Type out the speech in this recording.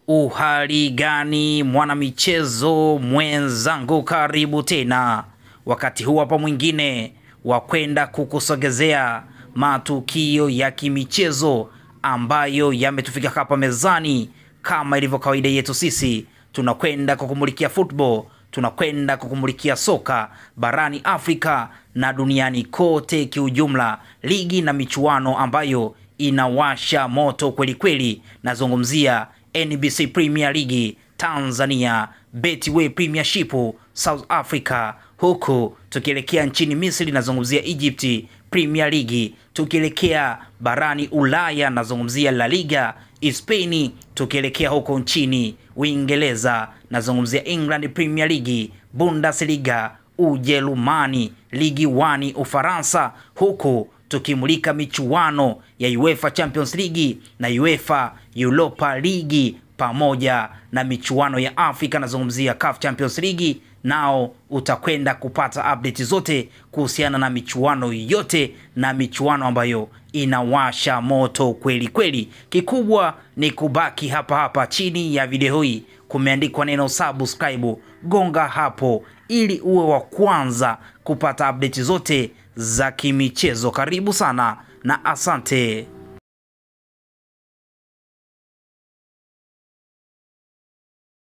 Uhali gani mwanamichezo mwenzangu, karibu tena wakati huu hapa mwingine wa kwenda kukusogezea matukio ya kimichezo ambayo yametufika hapa mezani. Kama ilivyo kawaida yetu sisi, tunakwenda kukumulikia football, tunakwenda kukumulikia soka barani Afrika na duniani kote kiujumla, ligi na michuano ambayo inawasha moto kweli kweli. Nazungumzia NBC Premier League Tanzania, Betway Premiership South Africa, huku tukielekea nchini Misri nazungumzia Egypt Premier League, tukielekea barani Ulaya nazungumzia La Liga Spain, tukielekea huko nchini Uingereza nazungumzia England Premier League, Bundesliga Ujerumani, Ligi 1 Ufaransa, huku tukimulika michuano ya UEFA Champions League na UEFA Europa League pamoja na michuano ya Afrika nazungumzia CAF Champions League. Nao utakwenda kupata update zote kuhusiana na michuano yote na michuano ambayo inawasha moto kweli kweli. Kikubwa ni kubaki hapa hapa chini ya video hii kumeandikwa neno subscribe, gonga hapo ili uwe wa kwanza kupata update zote za kimichezo. Karibu sana na asante.